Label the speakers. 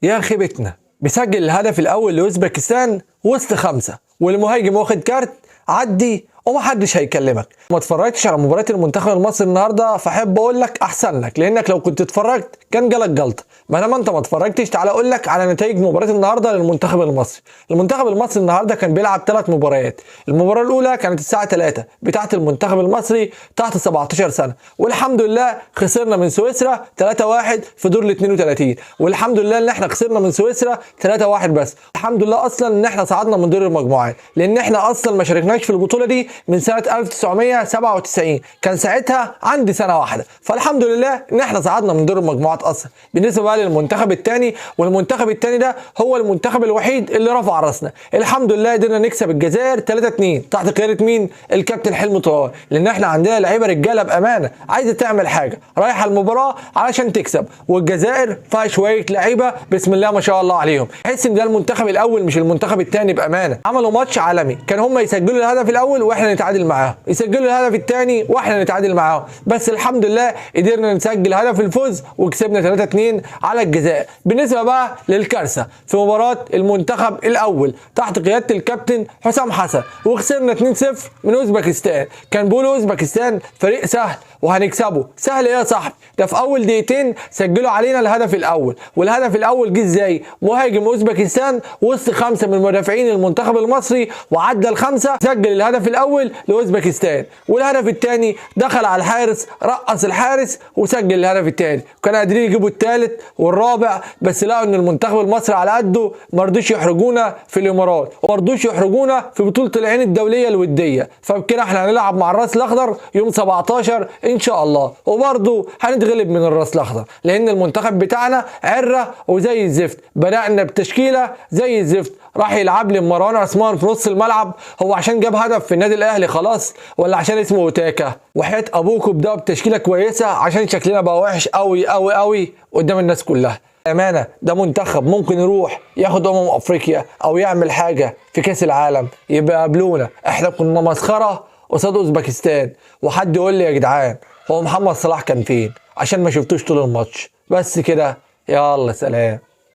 Speaker 1: يا خيبتنا، بيسجل الهدف الاول لاوزبكستان وسط 5، والمهاجم واخد كارت عدي ومحدش هيكلمك. ما اتفرجتش على مباراة المنتخب المصري النهارده، فاحب اقول لك احسن لك، لانك لو كنت اتفرجت كان جالك جلطة. ما دام انت ما اتفرجتش تعال اقول لك على نتائج مباراة النهارده للمنتخب المصري. المنتخب المصري النهارده كان بيلعب 3 مباريات. المباراة الاولى كانت الساعة 3 بتاعه المنتخب المصري تحت 17 سنة، والحمد لله خسرنا من سويسرا 3-1 في دور ال 32، والحمد لله ان احنا خسرنا من سويسرا 3-1 بس. الحمد لله اصلا ان احنا صعدنا من دور المجموعات، لان احنا اصلا ما شاركناش في البطولة دي من سنة 1997، كان ساعتها عندي سنة واحدة، فالحمد لله ان احنا صعدنا من دور المجموعات اصلا. بالنسبة بقى للمنتخب الثاني، والمنتخب الثاني ده هو المنتخب الوحيد اللي رفع راسنا، الحمد لله قدرنا نكسب الجزائر 3-2 تحت قيادة مين؟ الكابتن حلمي طلال، لان احنا عندنا لعيبة رجاله بامانه عايزه تعمل حاجة، رايحة المباراة علشان تكسب، والجزائر فيها شوية لعيبة بسم الله ما شاء الله عليهم، تحس ان ده المنتخب الاول مش المنتخب الثاني بامانه. عملوا ماتش عالمي، كان هم يسجلوا الهدف الاول واحنا نتعادل معاهم، يسجلوا الهدف الثاني واحنا نتعادل معاهم، بس الحمد لله قدرنا نسجل هدف الفوز وكسبنا 3-2 على الجزائر. بالنسبة بقى للكارثه في مباراة المنتخب الاول تحت قيادة الكابتن حسام حسن، وخسرنا 2-0 من اوزبكستان. كان بيقولوا اوزبكستان فريق سهل وهنكسبه، سهل ايه يا صاحبي؟ ده في اول دقيقتين سجلوا علينا الهدف الاول، والهدف الاول جه ازاي؟ مهاجم اوزبكستان وسط 5 من مدافعين المنتخب المصري وعدى ال5، سجل الهدف الاول لاوزبكستان، والهدف الثاني دخل على الحارس، رقص الحارس وسجل الهدف الثاني. كانوا قادرين يجيبوا الثالث والرابع، بس لقوا ان المنتخب المصري على قده، ما رضوش يحرجونا في الامارات، وما رضوش يحرجونا في بطولة العين الدولية الودية. فبكده احنا هنلعب مع الراس الاخضر يوم 17 ان شاء الله، وبرضه هنتغلب من الراس الاخضر، لان المنتخب بتاعنا عره وزي الزفت. بدأنا بتشكيلة زي الزفت، راح يلعب لي مروان عثمان في نص الملعب، هو عشان جاب هدف في النادي الاهلي خلاص، ولا عشان اسمه اوتاكا؟ وحياة ابوكم ابدأوا بتشكيلة كويسة، عشان شكلنا بقى وحش قوي قوي قوي قدام الناس كلها. امانه ده منتخب ممكن يروح ياخد افريقيا او يعمل حاجة في كاس العالم، يبقى قابلونا. احنا كنا مسخرة قصاد اوزبكستان. وحد يقول لي يا جدعان هو محمد صلاح كان فين؟ عشان ما شفتوش طول الماتش. بس كده، يلا سلام.